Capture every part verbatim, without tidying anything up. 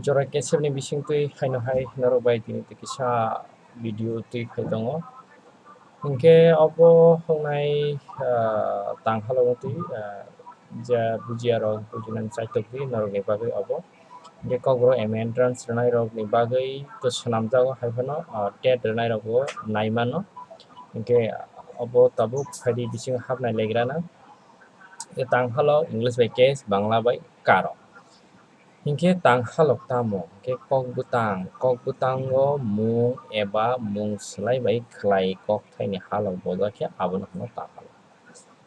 Jora kesepni bisingtwi haino hai norok bai tini tei kisa video twi phai tongo. Hinkhe obo wngnai, ah, tang halokno twi, ah, je bujiya rok bujinani chaitok twi norokni bagwi obo. Hinkhe kokborok M A entrance rwnairokni bagwi to swnamjago hai phano, ah, tet rwnairokbo nai mano. Hinkhe obo tabuk phaidi bisingo hapnai legrana. Tei tang halok English bai case, Bangla bai karo. Hinkhe tang halok tamo? Hinkhe kok bwtang, kok bwtango mung eba mung swlai bai khlai kok thaini halok bojak khe abono hwno tang halok.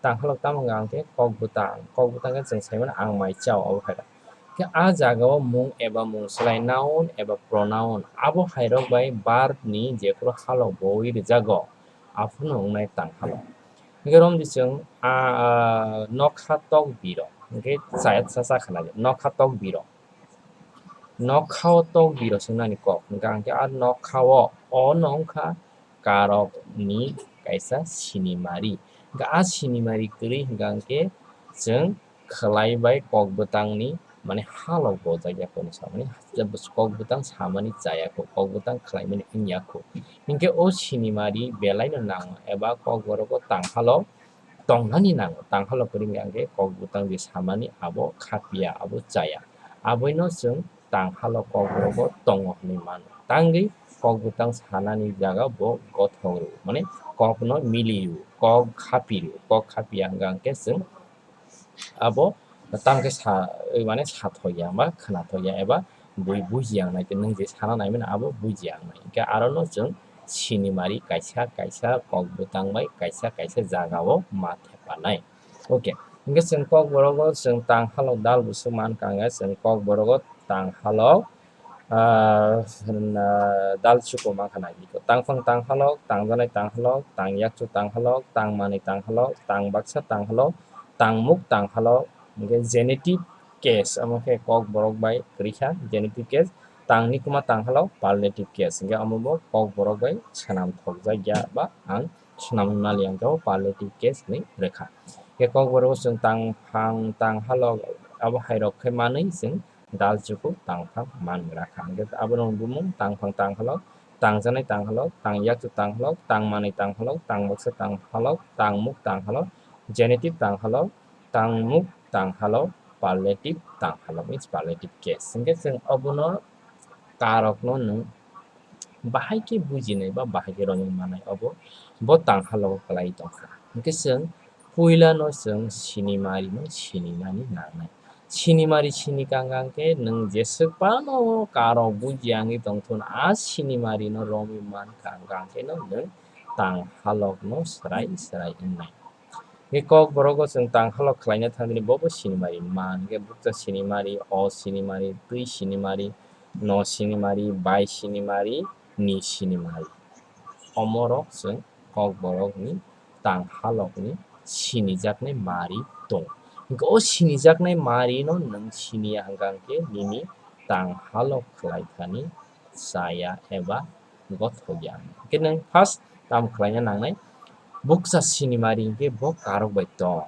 Tang halok tamo hwnka hinkhe kok bwtang, kok bwtang khe chwng sai mano ang mai chao abo hai rok. Khe a jagao mung eba mung swlai noun eba pronoun abo hai rok bai verb ni jephuru halok bowi rwjago, aphuru wngnai tang halok. Hinkhe romdi chwng a, a, nokha tok birok. Hinkhe chaya sa sa khna di. Nokha tok birok. Nokha o tok birok swngnani kok. Hinkhe ang khe a nokha o, o no wngkha karok ni kaisa sinimari. Hinkhe a sinimari kwrwi hinkhe ang khe chwng khlai bai kok bwtang ni mane halok bojak ya khe hwnwi samani, kok bwtang samani chaya kho, kok bwtang khlaimani wngya kho. Hinkhe o sinimari belai no nango eba kokborok o tang halok tongnani nango. Tang halok kwrwi wngya hinkhe kok bwtang je samani abo khapiya, abo chaya. Aboino chwng tang halok kokborok o tongo hwnwi mano. Tangwi kok bwtang sanani jaga bo gothok rw, mane kokno mili rw, kok khapi rw, kok khapiya hwnka hinkhe chwng abo tamo khe sa, mane sathokya ba khnathokya eba bui bujiya wngnai, tei nwng je sana naimani abo bujiya wngnai. Hinkhe arono chwng sinimari kaisa kaisa kok bwtang bai kaisa kaisa jagao ma thepanai. Okay, hinkhe chwng kokborogo chwng tang halok dal bwswk mankha, hinkhe chwng kokborogo tang halok, ah, dal chuko mankha nai. Tangphang tang halok, tangjanai tang halok, tang yakchu tang halok, tang manwi tang halok, tang baksa tang halok, tangmuk tang halok, hinkhe genitive case, omo khe kokborok bai kwrwi kha genitive case, tang nikuma tang halok, palliative case, hinkhe omo bo kokborok bai swnam thokjak ya ba ang swnam nali ang khe palliative case hinwi rwkha. Hinkhe kokborok chwng tangphang tang halok abo hai rok khe manwi chwng dal chuku tangphang man gra kha. Hinkhe abono bumung tangphang tang halok, tangjanai tang halok, tang yakchu tang halok, tang manwi tang halok, tang baksa tang halok, tangmuk tang halok, genitive tang halok, tangmuk tang halok, palliative tang halok means palliative case. Hinkhe chwng obono karokno nwng bahai khe bujinai ba bahai khe romwi manai obo bo tang halogo kwlai tongkha. Hinkhe chwng puilano chwng sinimari no sininani nangnai. Sinimari sini kang kang khe nwng jeswk phano karok bujiya wngwi tongthun, a sinimari no romwi man kang kang khe no nwng tang halok no swrai swrai wngnai. Hinkhe kokborogo chwng tang halok khlaina thangdini bobo sinimari man, hinkhe bukcha sinimari, o sinimari, twi sinimari, no sinimari, bai sinimari, ni sinimari. Omorok chwng kokborokni tang halokni sinijaknai mari tong. Hinkhe o sinijaknai mari no nwng siniya hwnkha hinkhe nini tang halok khlai thani chaya eba gothokya. Hinkhe nwng first tamo khlaina nangnai, bukcha sinimari hinkhe bo karok bai tong.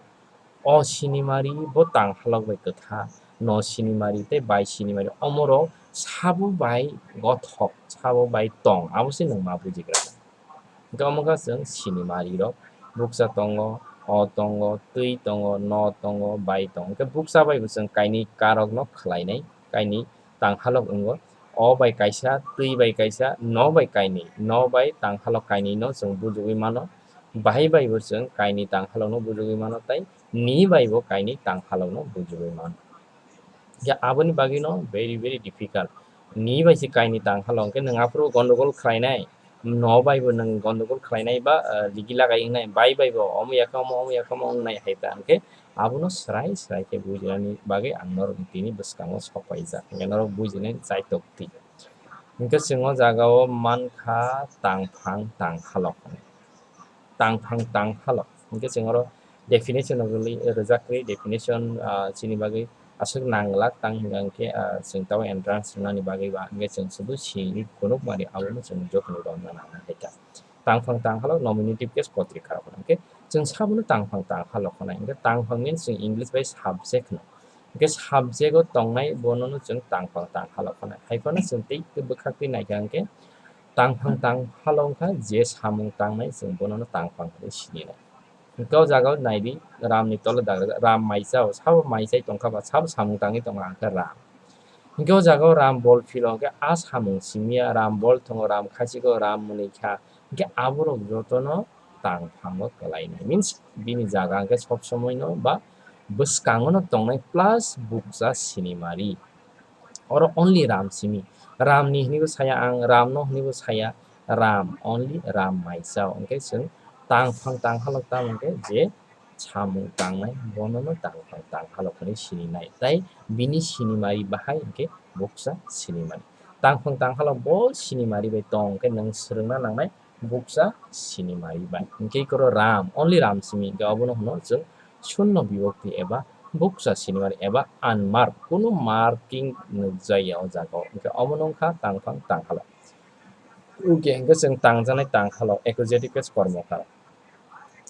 O sinimari bo tang halok bai kwtha, no sinimari tei bai sinimari omorok sabo bai gothok, sabo bai tong, abo se nwng ma bujigra. Hinkhe omo kha chwng sinimari rok, bukcha tongo, o tongo, twi tongo, no tongo, bai tongo. Hinkhe bukcha bai bo chwng kainwi karokno khlainai, kainwi tang halok wngo. O bai kaisa, twi bai kaisa, no bai kainwi, no bai tang halok kainwi no chwng bujugwi mano. Bai bai bo chwng kainwi tang halok no bujugwi mano, tei ni bai bo kainwi tang halok no bujugwi mano. Ya, aboni bagwi no very, very difficult. Ni bai se kainwi tang halok, hwnkhe nwng aphuru gondogol khlainai, no bai bo nwng gondogol khlainai ba, ah, ligi lagai wngnai, bai bai bo omo ya khe omo, omo ya khe omo wngnai hai ta, hwnkhe abono swrai swrai khe bujinani bagwi ang norokni tini bwskango sok paijak, hwnkhe norok bujinani chaitok di. Hwnkhe chwng o jaga o mankha tangphang tang halok. Tangphang tang halok. Hwnkhe chwng oro definition o rwli-, rwjak kwrwi, definition, ah, chini bagwi aswk nang glak tang hwnkha hwnkhe, ah, chwng tabuk entrance rwnani bagwi ba hwnkhe chwng sudu sini kunuk mari abono chwng jokhonwi romna nang nai hai kha. Tangphang tang halok nominative case potrika rok hwnkhe chwng sabono tangphang tang halok hwnwi hwnkhe tangphang means chwng English bai subject no. Hwnkhe subject o tongnai bono no chwng tangphang tanghalok hwnwi. Hai phano chwng tei bwkhak twi naikha hwnkhe tangphang tanghalok wngkha je samung tangnai, chwng bono no tangphang hwnwi sininai. Hwnkhe o jaga o naidi, ram ni tolo dagra, ram maisa o, sabo maisai tongkha ba, sabo samung tangwi tongkha, hwnkhe ram. Hwnkhe o jaga o ram bol philo hwnkhe a samung simiya, ram bol thwngo, ram khachiko, ram mwnwi kha, hwnkhe aborok jotono tangphango kwlainai. Means bini jaga hwnkhe sob somoi no ba bwskango no tongnai plus bukcha sinimari. Oro only ram simi. Ram ni hwnwi bo saya ang, ram no hwnwi bo saya, ram, only ram maisa o. Hwnkhe chwng tangphang tanghalok tamo hwnkhe je samung tangnai, bono no tangphang tanghalok hwnwi sininai. Tai bini sinimari bahai hwnkhe bukcha sinimari. Tangphang tanghalok bo sinimari bai tong hwnkhe nwng swrwngna nangnai bukcha sinimari bai. Hwnkhe koro ram, only ram simi, hwnkhe obono hwno chwng shunno bibokti eba bukcha sinimari eba unmarked, kunu marking nukjaya o jaga o. Hwnkhe omono wngkha tangphang tanghalok. Okay, hwnkhe chwng tangjaknai tanghalok, accusative case kormo karon.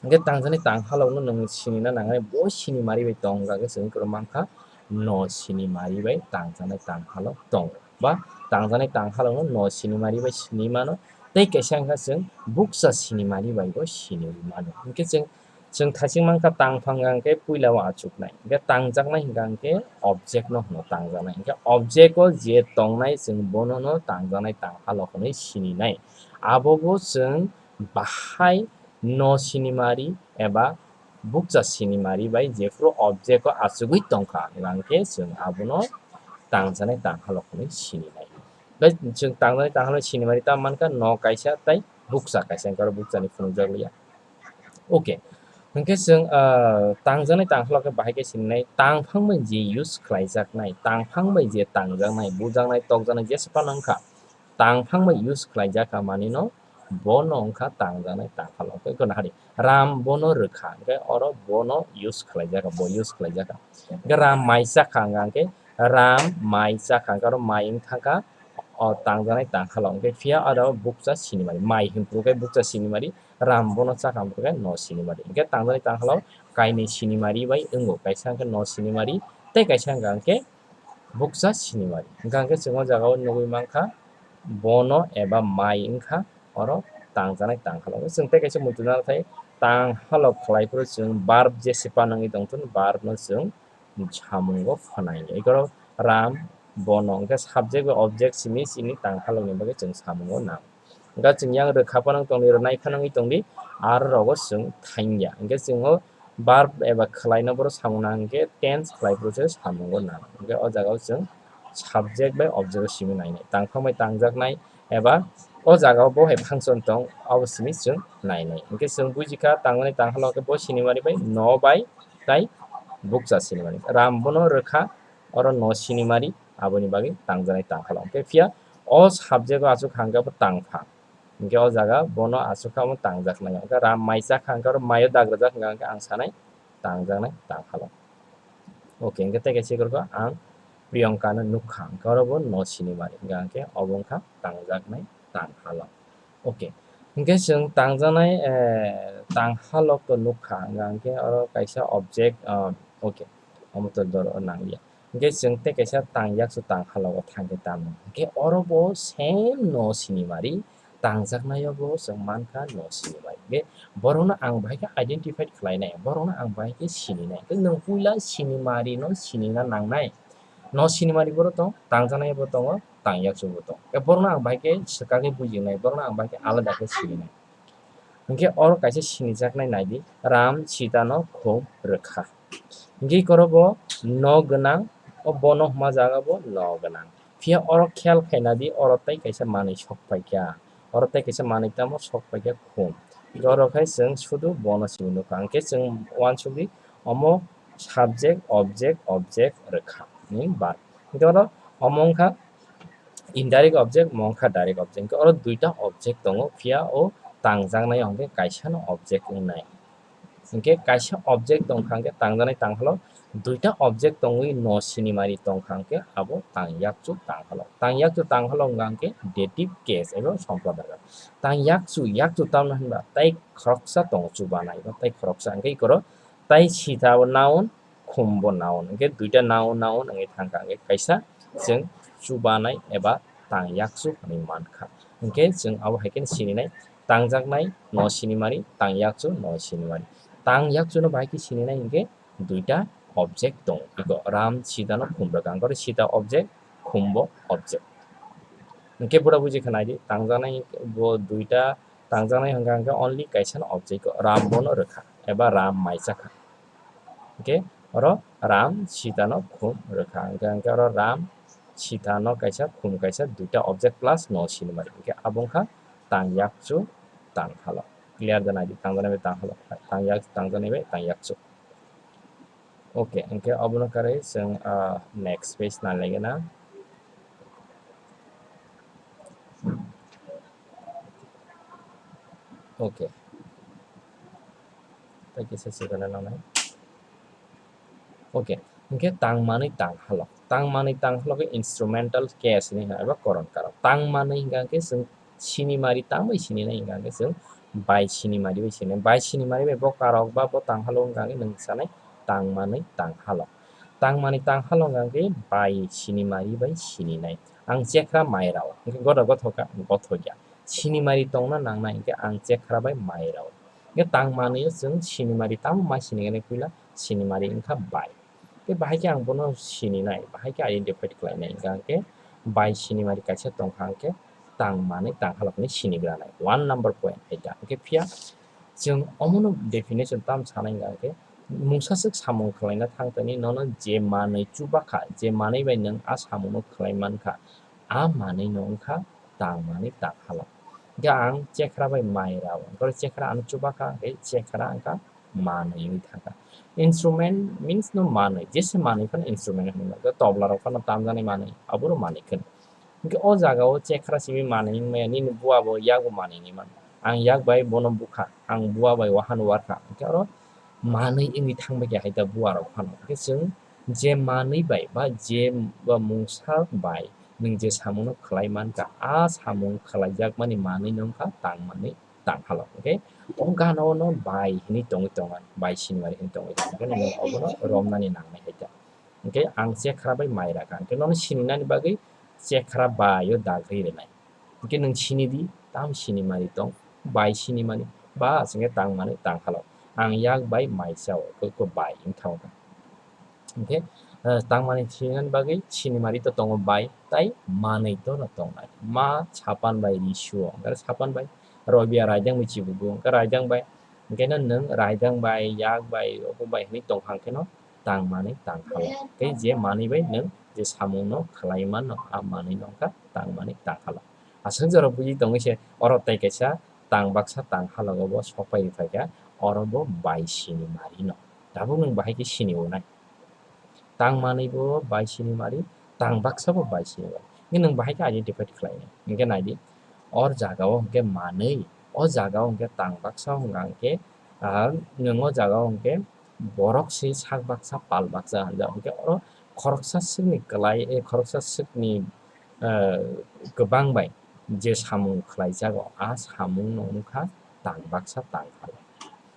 Hwnkhe tangjaknai tanghalokno nwng sinina nangnai, bo sinimari bai tong, hwnkhe chwng koro mankha no sinimari bai tangjaknai tanghalok tong. Ba tangjaknai tanghalokno no sinimari bai sinimano, tei kaisa wngkha chwng bukcha sinimari bai bo sinimano. Hwnkhe chwng, chwng thasing mankha tangphang hwnkhe puila o achuknai. Hwnkhe tangjaknai hwnkha hwnkhe object no hwno tangjaknai. Hwnkhe object o je tongnai chwng bono no tangjaknai tanghalok hwnwi sininai. Abobo chwng bahai no sinimari eba bukcha sinimari bai jephuru object o achugwi tongkha, hwnkhe chwng abono tangjaknai tanghalok hwnwi sininai. Bai chwng tangjaknai tanghalok sinimari tamo mankha no kaisa tei bukcha kaisa, hwnkhe oro bukchani phunukjak liya. Okay. Hwnkhe chwng, ah, tangjaknai tanghalok khe bahai khe sininai, tangphang bai je use khlaijaknai, tangphang bai je tangjaknai, bujaknai, tokjaknai jesa phano wngkha, tangphang bai use khlaijak kha manwi no, bono wngkha tangjaknai tanghalok. Hwnkhe eko nahari, ram bono rwkha, hwnkhe oro bono use khlaijak kha, bo use khlaijak kha. Hwnkhe ram mai chakha hwnkha hwnkhe, ram mai chakha hwnkhe oro mai wngkha kha, o tangjaknai tanghalok. Hwnkhe phiya oro bukcha sinimari, mai hwnphuru khe bukcha sinimari, ram bono chakha hwnphuru khe no sinimari. Hwnkhe tangjaknai tanghalok kainwi sinimari bai wngo, kaisa hwnkhe no sinimari tei kaisa hwnkha hwnkhe bukcha sinimari. Hwnkha hwnkhe chwng o jaga o nugwi mankha, bono eba mai wngkha oro tangjaknai tanghalok. Chwng tei kaisa muitu nang thai, tanghalok khlai phuru chwng verb jesa phano wngwi tongthun, verb no chwng samungo phnai. Eko ram, bono hwnkhe subject bai object simi chini tanghalokni bagwi chwng samungo nang. Hwnkhe chwng yang rwkha phano wng tongdi, rwnai phano wngwi tongdi, aro rogo chwng thangya. Hwnkhe chwng o verb eba khwlaino boro samung nang hwnkhe tense khwlai phuru se samungo nang. Hwnkhe o jaga o chwng subject bai object o simi nainai. Tangphang bai tangjaknai eba o jaga o bo hai function tong, abo simi chwng nainai. Hwnkhe chwng bujikha tangmani tanghalok khe bo sinimari bai no bai tai bukcha sinimari. Ram bono rwkha, oro no sinimari, aboni bagwi tangjaknai tanghalok. Hwnkhe phiya o subject o achukha hwnkhe bo tangphang. Hwnkhe o jaga bono achukha omo tangjaknai. Hwnkhe ram mai chakha hwnkhe oro mai o dag rwjak hwnkha hwnkhe ang sanai tangjaknai tanghalok. Okay, hwnkhe tei kaisa ikorkho ang Priyanka no nukha hwnkhe oro bo no sinimari hwnkha hwnkhe obo wngkha tangjaknai tanghalok. Okay, hwnkhe chwng tangjaknai, eh, tanghalok to nukha hwnkha hwnkhe oro kaisa object, ah, okay, omo to doro nangya. Hwnkhe chwng tei kaisa tangyakchu tanghalogo thangkhe tamo. Hwnkhe oro bo same no sinimari, tangjaknaio bo chwng mankha no sinimari. Hwnkhe borokno ang bahai khe identify khlainai, borokno ang bahai khe sininai. Hwnkhe nwng puila sinimarino sinina nangnai. No sinimari borok tong, tangjaknai bo tongo, tangyakchu bo tong. Hwnkhe borokno ang bahai khe swkagwi bujinai, borokno ang bahai khe alada khe sininai. Hwnkhe oro kaisa sinijaknai naidi, Ram Sita no khum rwkha. Hwnkhe koro bo no gwnang, o bono hwnma jaga bo no gwnang. Phiya oro khel khaina di, oro tei kaisa manwi sok paikha. Oro tei kaisa manwi tamo sok paikha khum. Oro khai chwng sudu bono simi nukha. Hwnkhe chwng uansukdi omo subject, object, object rwkha. Ni bar. Hwnkhe oro omo wngkha indirect object, omo wngkha direct object. Hwnkhe oro duita object tongo, phiya o tangjaknai hwnkhe kaisa no object wngnai. Hwnkhe kaisa object tongkha hwnkhe tangjaknai tanghalok, duita object tongwi no sinimari tongkha hwnkhe abo tangyakchu tanghalok. Tangyakchu tanghalok wngkha hwnkhe dative case eba somprodaka. Tangyakchu, yakchu tamno hinba tai khoroksa tongo chubanai, tei khoroksa hwnkhe ikoro tai sita bo noun, khumbo noun. Hwnkhe duita noun noun wngwi thangkha. Hwnkhe kaisa chwng chubanai eba tangyakchu hinwi mankha. Hwnkhe chwng abo hai kheno sininai tangjaknai no sinimari, tangyakchu no sinimari. Tangyakchuno bahai khe sininai hwnkhe duita object tongo. Eko ram sitano khum rwkha. Hwnkhe oro sita object, khumbo object. Hwnkhe bura buji kha naidi, tangjaknai bo duita tangjaknai hwnkha hwnkhe only kaisa no object o ram bono rwkha eba ram mai chakha. Hwnkhe oro ram sitano khum rwkha. Hwnkhe, hwnkhe oro ram sitano kaisa khum kaisa duita object plus no sinimari. Hwnkhe abo wngkha tangyakchu tanghalok. Clear da naidi, tangjaknai bai tanghalok, tangyak, tangjaknai bai tangyakchu. Okay, hwnkhe obono karwi chwng, ah, next page nai lai gana. Okay. Tei kisa sikana nangnai. Okay. Hwnkhe tangmanwi tanghalok. Tangmanwi tanghalok khe instrumental case hinwi hwnba koron karok. Tangmanwi hwnkha khe chwng sinimari tangbai sininai hwnkha khe chwng bai sinimari bai sininai. Bai sinimari bai bo karok ba bo tanghalok hwnkha khe nwng sanai tangmanwi tanghalok. Tangmanwi tanghalok hwnkha khe bai sinimari bai sininai. Ang chekra mai rao. Hwnkhe goda gothok kha, gothok ya. Sinimari tongna nangnai hwnkhe ang chekra bai mai rao. Hwnkhe tangmanwi o chwng sinimari tamo ma sinigani puila sinimari wngkha bai. Tei bahai khe ang bono sininai, bahai khe identify khlainai hwnkha hwnkhe bai sinimari kaisa tongkha hwnkhe tangmanwi tanghalok hinwi sinigranai. One number point hai da. Hwnkhe phiya chwng omono definition tam sanai hwnkha hwnkhe mungsa swk samung khlaina thang tani nono je manwi chubakha, je manwi bai nwng a samungno khlai mankha, a manwi no wngkha tangmanwi tanghalok. Hwnkhe ang chekra bai mai rao, hwnkhe chekra ano chubakha, hwnkhe chekra wngkha manwi wngwi thangkha. Instrument means no manwi, jesa manwi phano instrument hinwi mano. Tobla rok phano tamjaknai manwi, aboro manwi kheno. Hwnkhe o jaga o chekra simi manwi wngmaya, nini bua bo yago manwi hinwi mano. Ang yak bai bono bukha, ang bua bai wahan warkha. Hwnkhe oro manwi wngwi thangbai khe hai ta bua rok phano. Hwnkhe chwng je manwi bai ba je ba mungsa bai nwng je samungno khlai mankha, a samung khlaijakmani manwi no wngkha tangmanwi tanghalok. Hwnkhe o gana o no bai hinwi tongwi tongo, bai sinimari hinwi tongwi tongo. Hwnkhe nwng obono romnani nangnai hai ta. Hwnkhe ang chekra bai mai raka. Hwnkhe nono sininani bagwi chekra bai o dagri rwnai. Hwnkhe nwng sinidi, tam sinimari tong, bai sinimani, ba aswk khe tangmanwi tanghalok. Ang yak bai mai chao, koko bai wngthango. Hwnkhe, eh, tangmanwi sinani bagwi sinimari to tongo bai, tai manwi to no tongnai. Ma sapan bai ri suo, hwnkhe sapan bai, Robia raidang bai chibugo, hwnkhe raidang bai, hwnkhe no nwng raidang bai, yak bai, obo bai hinwi tongkha hwnkhe no, tangmanwi tanghalok. Tei je manwi bai nwng je samungno khlai mano, a manwi no wngkha tangmanwi tanghalok. Aswk jorok buji tongwi se oro tei kaisa tang baksa tang halogo bo sokpai rwphaikha, oro bo bai sinimari no. Tabuk nwng bahai khe sini-o nai. Tang manwi bo bai sinimari, tang baksa bo bai sinimari. Hwnkhe nwng bahai khe identify khlainai. Hwnkhe naidi, or jaga o hwnkhe manwi, o jaga o hwnkhe tang baksa hwnkha hwnkhe, ah, nwng o jaga o hwnkhe borok se sak baksa pal baksa hinjak. Hwnkhe oro khoroksa swkni kwlai, eh, khoroksa swkni, eh, kwbang bai je samung khlaijago, a samung no wngkha tang baksa tang pal.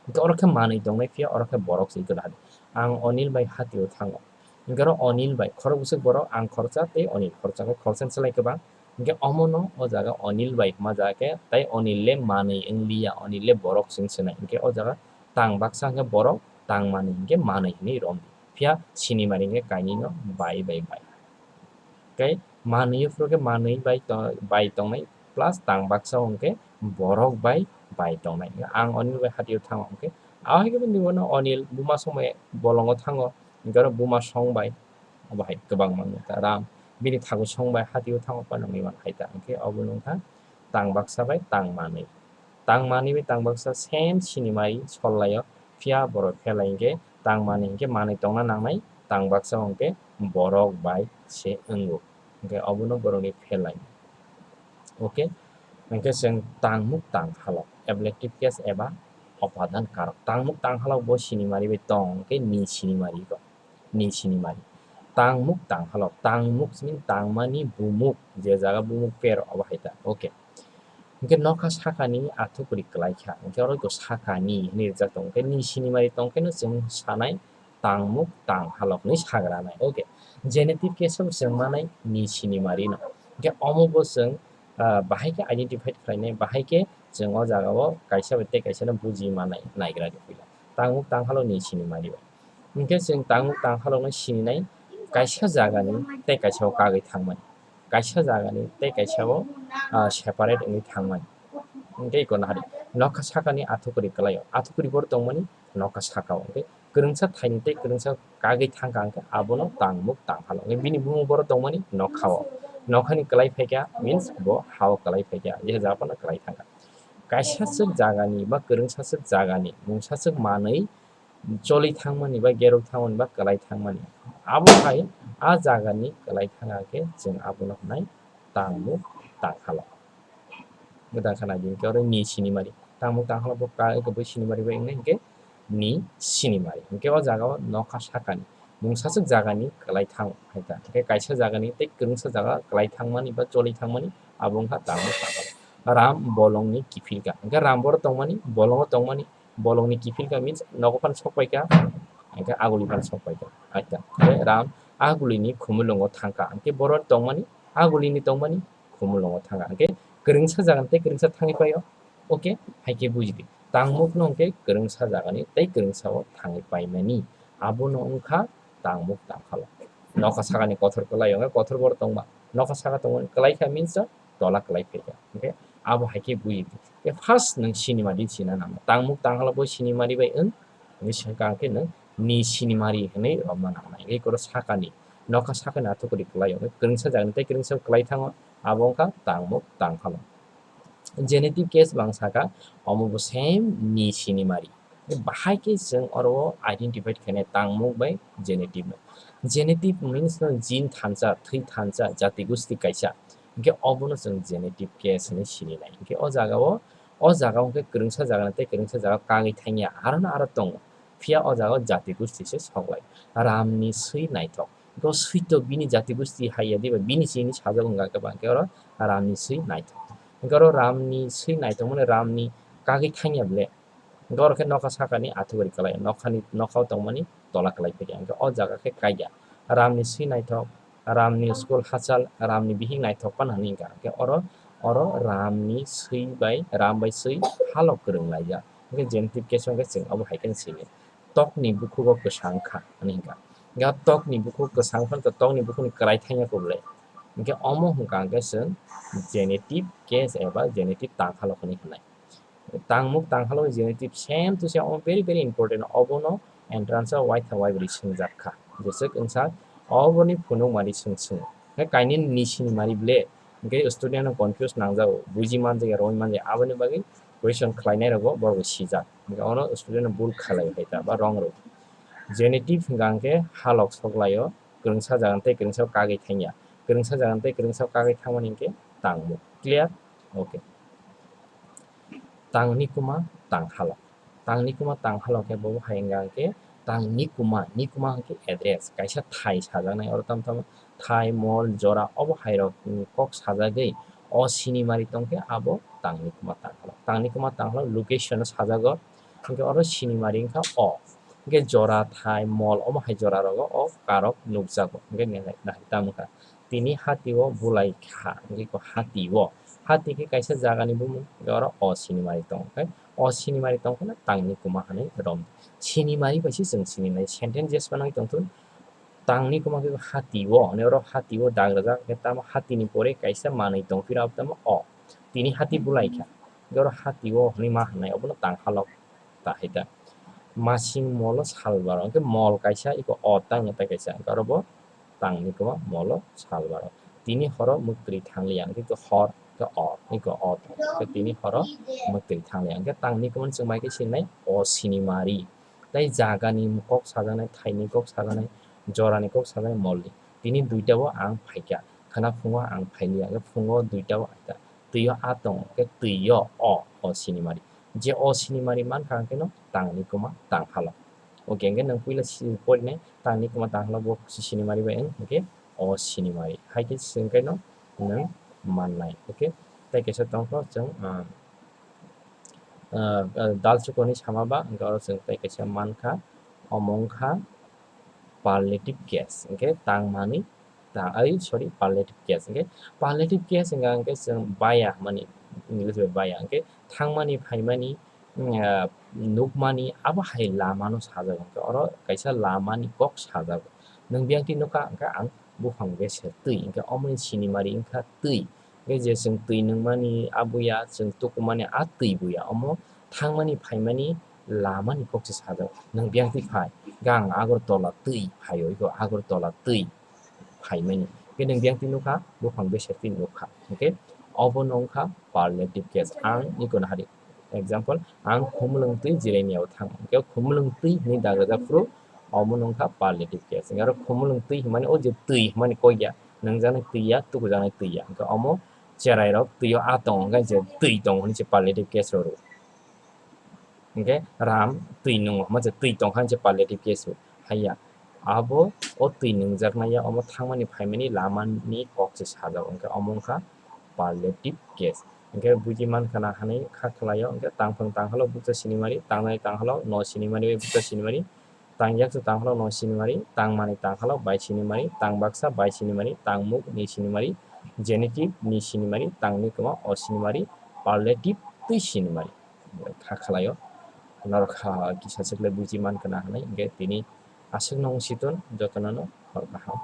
Hwnkhe oro khe manwi tongnai phiya oro khe borok se kwlai. Ang Onil bai hatio thango. Hwnkhe oro Onil bai khorok bwswk borok, ang khoroksa tei Onil khoroksa, hwnkhe khoroksa ni slai kwbang. Hwnkhe omono o jaga Onil bai hwnma jaga khe, tei Onil le manwi wngliya, Onil le borok se wng swnai. Hwnkhe o jaga tang baksa hwnkhe borok, tang manwi hwnkhe manwi hinwi romdi. Phiya sinimari hwnkhe kainwino bai bai bai. Tei manwi phuru khe manwi bai to-, bai tongnai plus tang baksa hwnkhe borok bai bai tongnai. Ang Onil bai hatio thango hwnkhe, ahai khe bini uano Onil buma songbai bolongo thango, hwnkhe oro buma songbai. Obo hai kwbangma wngkha ram. Bini thago songbai hatio thango phano wngwi man hai ta. Hwnkhe obo wngkha tang baksa bai tang manwi. Tang manwi bai tang baksa same sinimari sollaio, phiya borok phelai hwnkhe tang manwi hwnkhe manwi tongna nangnai, tang baksa hwnkhe borok bai se wngo. Hwnkhe obono borokni phelai. Okay? Hwnkhe chwng tangmuk tang halok. Ablative case eba upadan karok. Tangmuk tang halok bo sinimari bai tong, hwnkhe ni sinimari rok. Ni sinimari. Tangmuk tang halok. Tangmuk simi tangmani bumuk, je jaga bumuk per obo hai ta. Okay. Hwnkhe nokha sakani athukuri kwlai kha. Hwnkhe oro bo sakani hinwi rijak tongo. Hwnkhe ni sinimari tong khe no chwng sanai tangmuk tanghalok hinwi sagra nai. Okay, genitive case o chwng manai ni sinimari no. Hwnkhe omo bo chwng, ah, bahai khe identify khlainai, bahai khe chwng o jaga o kaisa bai tei kaisa no buji manai naigra di puila. Tangmuk tanghalok ni sinimari bai. Hwnkhe chwng tangmuk tanghalok no sininai kaisa jaga ni tei kaisa o kagwi thangmani. Kaisa jaga ni tei kaisa o, ah, separate wngwi thangmani. Hwnkhe iko nahari. Nokha saka ni athukuri kwlai o. Athukuri boro tongmani nokha saka o. Hwnkhe kwrwngsa thaini tei kwrwngsa kagwi thangkha hwnkhe abono tangmuk tanghalok. Hwnkhe bini bumung boro tongmani nokha o. Nokha ni kwlai phaikha means bo ha o kwlai phaikha. Je jaga phano kwlai thangkha. Kaisa swk jaga ni ba kwrwngsa swk jaga ni mungsa swk manwi choli thangmani ba gerok thangmani ba kwlai thangmani. Abo hai a jaga ni kwlai thangkha khe chwng abono hwnai tangmuk tanghalok. Gwdang khana di hwnkhe oro ni sinimari. Tangmuk tanghalok bo ka, eko bo sinimari bai wngnai hwnkhe ni sinimari. Hwnkhe o jaga o nokha saka ni mungsa swk jaga ni kwlai thang hai ta. Hwnkhe kaisa jaga ni tei kwrwngsa jaga kwlai thangmani ba choli thangmani abo wngkha tangmuk tanghalok. Ram bolong ni kiphil ka. Hwnkhe ram boro tongmani, bolongo tongmani, bolong ni kiphil ka means nogo phano sok pai ka, hwnkhe aguli phano sok pai ka. Aita, hwnkhe ram aguli ni khumulwngo thang ka. Hwnkhe boro tongmani, aguli ni tongmani khumulwngo thang ka. Hwnkhe kwrwngsa jaga ni tei kwrwngsa thangwi pai o. Okay, hai khe buji di. Tangmuk no hwnkhe kwrwngsa jaga ni tei kwrwngsa o thangwi pai mani. Abono wngkha tangmuk tanghalok. Nokha saka ni kothor kwlai o, hwnkhe kothor boro tongma. Nokha saka tongmani kwlai kha means tola kwlai phaikha. Hwnkhe abo hai khe buji di. Khe first nwng sinimari sina nang. Tangmuk tanghalok bo sinimari bai wng, hwnwi swngkha hwnkhe nwng ni sinimari hwnwi romna nangnai. Hwnkhe oro sakani, nokha sakani athukuri kwlai o. Kwrwngsa jagani tei kwrwngsa kwlai thango, abo wngkha tangmuk tanghalok. Genitive case bang saka, omo bo same ni sinimari. Bahai khe chwng oro identify khainai tangmuk bai genitive no. Genitive means no gene thansa, thwi thansa, jati gusti kaisa. Hwnkhe obono chwng genitive case hinwi sininai. Hwnkhe o jaga o, o jaga o hwnkhe kwrwngsa jaga tei kwrwngsa jaga kagwi thangya, aro no aro tongo. Phiya o jaga o jati gusti se soklai. Ram ni swi naithok. Hwnkhe o swi to bini jati gusti hai ya diba, bini sini sajak wngkha khe ba, hwnkhe oro ram ni swi naithok. Hwnkhe oro ram ni swi naithok mani ram ni kagwi thangya ble. Hwnkhe oro khe nokha sakani athukuri kwlai, nokhani, nokhao tongmani tola kwlai phaikha. Hwnkhe o jaga khe kaiya. Ramni swi naithok, ramni school hachal, ramni bihik naithok phano hwnwi wngkha. Hwnkhe oro, oro ramni swi bai, ram bai swi halok kwrwng laijak. Hwnkhe genitive case o hwnkhe chwng obo hai khe sini. Tokni bukhugo kwsang kha hwnwi wngkha. Hwnkhe tokni bukhuk kwsang phano tokni bukhukni kwlai thangya khe ble. Hwnkhe omo hwnkha hwnkhe chwng genitive case eba genitive tanghalok hwnwi hwnai. Tangmuk tanghalok genitive same to same, omo very, very important. Obono entrance o waitha waibrwi swngjak kha. Jeswk wngsa oboni phunukmari swng swngo. Hwnkhe kainwi ni sinimari ble, hwnkhe student no confuse nangjago, buji manjak ya, romwi manjak ya, aboni bagwi question khlainai rogo borok bo sijak. Hwnkhe ono student no bul khalai hai ta ba wrong rw. Genitive hwnkha hwnkhe halok soklaio, kwrwngsa jaga tei kwrwngsa kagwi thangya, kwrwngsa jaga tei kwrwngsa kagwi thangmani hwnkhe tangmuk. Clear? Okay. Tangni kuma tanghalok. Tangni kuma tanghalok khe bo hai wngkha hwnkhe tangni kuma, ni kuma hwnkhe address, kaisa thai sajaknai, oro tamo tamo thai, mol, jora, obo hai rok, mm, kok sajagwi o sinimari tongkhe abo tangni kuma tanghalok. Tangni kuma tanghalok location o sajago, hwnkhe oro sinimari wngkha o. Hwnkhe jora, thai, mol, omo hai jora rogo o karok nukjago. Hwnkhe nahai tamo kha. Tini hati o bulai kha, hwnkhe ko hati o. Hati khe kaisa jagani bumung, hwnkhe oro o sinimari tongo. Hwnkhe o sinimari tongkhe no tangni kuma hwnwi rom. Sinimari bai se chwng sininai. Sentence jesphano wngwi tongthun. Tangni kuma khe hati o, hwnwi oro hati o dag rwjak, hwnkhe tamo hatini pore kaisa manwi tongphiro, abo tamo o. Tini hati bulai kha, hwnkhe oro hati o hwnwi ma hwnai, obono tanghalok ta hai ta. Masing molo salbaro, hwnkhe mol kaisa, iko o tangno tei kaisa, hwnkhe oro bo tangni kuma molo salbaro. Tini horo mwktwi thangliya, hwnkhe iko hor, hwnkhe o, iko o, hwnkhe tini horo mwktwi thangliya, hwnkhe tangni kuma chwng bai khe sinai o sinimari. Tei jagani kok sajaknai, thaini kok sajaknai, jorani kok sajaknai molni. Tini duita o ang phaikha, khwna phungo ang phailiya, hwnkhe phungo duita o aita. Twi o a tongo, hwnkhe twi o o, o sinimari. Je o sinimari mankha hwnkhe no tangni kuma tanghalok. Okay, hwnkhe nwng puila si-, porinai tangni kuma tanghalok bo si-, sinimari bai wng, hwnkhe o sinimari. Hai khe se hwnkhe no nwng mannai. Okay, tei kaisa tongkha chwng, ah, ah, ah, dal chukoni sama ba, hwnkhe oro chwng tei kaisa mankha, omo wngkha Palliative case, hingke tangmani, ta-, ai, sorry, palliative case. Hingke palliative case hingka hingke chwng baya hwnmani, English bai baya, hingke thangmani, phaimani, mm, ah, nukmani, abo hai lamano sajago. Hingke oro kaisa lamani kok sajago. Nwng biyangtwi nukha, hingke ang buphang beser twi, hingke omoni sinimari wngkha twi. Hingke je chwng twi nungmani a buya, chwng tukumani a twi buya, omo thangmani phaimani lamani kok se sajak. Nwng biyangtwi phai, hingke ang Agartala twi phaio, iko Agartala twi phaimani. Hingke nwng biyangtwi nukha, buphang beser twi nukha. Hingke obono wngkha palliative case. Ang iko nahari, example, ang khumulwng twi Jirania o thang. Hingke khumulwng twi hinwi dagrajak phuru, omono wngkha palliative case. Hingke aro khumulwng twi hinmani o je twi hinmani kok ya, nungjaknai twi ya, tukujaknai twi ya. Hingke omo cherai rok twi o a tongo, hingke je twi tongo hinwi se palliative case rw rw. Hingke ram twi nungo, hingke twi tongkha hinwi se palliative case rw. Haiya, abo o twi nungjaknai ya, omo thangmani phaimani lamani kok se sajak, hingke omo wngkha palliative case. Hingke buji mankha na hinwi kha khlaio, hingke tangphang tangkhalo bukcha sinimari, tangnai tangkhalo no sinimari bai bukcha sinimari, tangyak se tangkhalo no sinimari, tangmani tangkhalo bai sinimari, tangbaksa bai sinimari, tangmuk ni sinimari, genitive ni sinimari, tangni kwma o sinimari, palliative twi sinimari. Kha khlaio. Norok kha kisa chwkle buji mankha na hinwi, hingke tini aswk nung siton jotono no hor kaham.